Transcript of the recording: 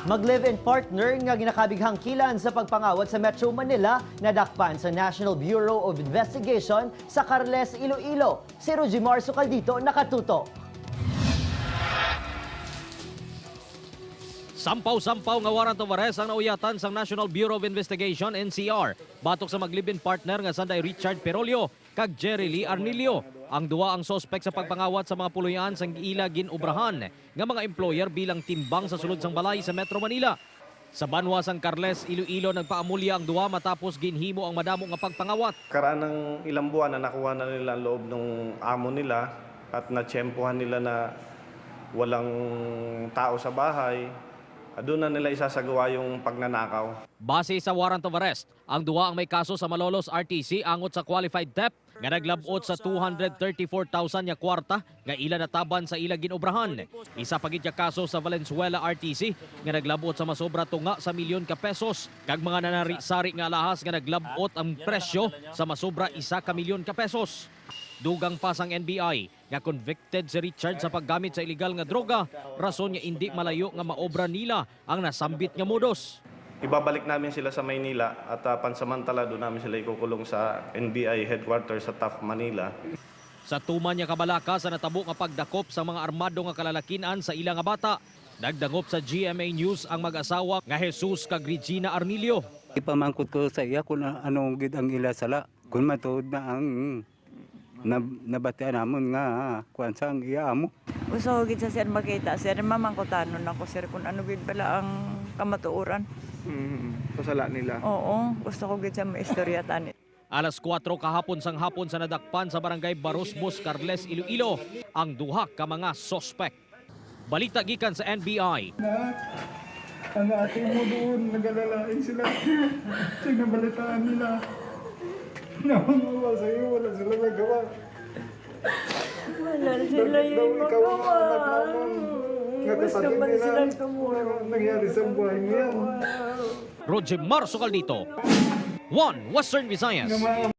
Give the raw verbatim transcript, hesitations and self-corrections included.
Mag-live-in partner nga ginakabig hangkilan sa pagpangawat sa Metro Manila nadakpan sa National Bureau of Investigation sa Carles, Iloilo. Si Rujimar Socaldito nakatutok. Sampaw-sampaw nga warrant of arrest ang nauyatan sang National Bureau of Investigation, N C R, batok sa mag-live-in partner nga sanday Richard Perolio kag Jerry Lee Arnilio. Ang duha ang suspek sa pagpangawat sa mga puloy-an sang ila gin-obrahan nga mga employer bilang timbang sa sulod sang balay sa Metro Manila. Sa banwa sang Carles, Iloilo, nagpaamulya ang duha matapos ginhimo ang madamo nga pagpangawat. Karaan ng ilang buwan na nakuha na nila ang loob ng amo nila at natsyempohan nila na walang tao sa bahay, doon na nila isasagawa yung pagnanakaw. Base sa warrant of arrest, ang duha ang may kaso sa Malolos R T C angot sa qualified theft nga naglab-ot sa two hundred thirty-four thousand nga kwarta nga ila nataban sa ila gin-obrahan. Isa pa gid ka kaso sa Valenzuela R T C nga naglab-ot sa masobra tunga sa milyon ka pesos, kag mga nanari-sari nga alahas nga naglab-ot ang presyo sa masobra isa ka milyon ka pesos. Dugang pa sang N B I nga convicted si Richard sa paggamit sa iligal nga droga, rason nga indi malayo nga maobra nila ang nasambit nga modus. Ibabalik namin sila sa Maynila at, ah, pansamantala doon namin sila ikukulong sa N B I headquarters sa Taft, Manila. Sa tuman niya kabalaka sa natabo nga pagdakop sa mga armado nga kalalakin-an sa ila nga bata, nagdangop sa G M A News ang mag-asawa nga Jesus kag Regina Arnilio. Ipamangkot ko sa iya kung a-, ano gid ang ila sala, kung matuod na ang nab-, nabatian namon nga kuwan sa ang iya amo. Gusto ko gid sa, sir, makita, sir. Mamangkutanon ako, sir, kung ano gid pala ang kamatuoran. Mm, sa sala nila. Oo, gusto ko gid sa maistorya tani. Alas kuwatro kahapon sang hapon sa nadakpan sa Barangay Barusbos, Carles, Iloilo, ang duha ka mga suspek. Balita gikan sa N B I. Na, ang ate mo doon, nagalalain sila. Sinabalitaan nila. Naman wala sa iyo, wala sila nagawa. Wala sila. Bakit daw yung ikaw ang magawa. Anak namin? Nga gusto kapatid man nila, silang tumulong. Nangyari sa buhay mo yan. Roger Marzo Caldito, One Western Visayas. Nga mga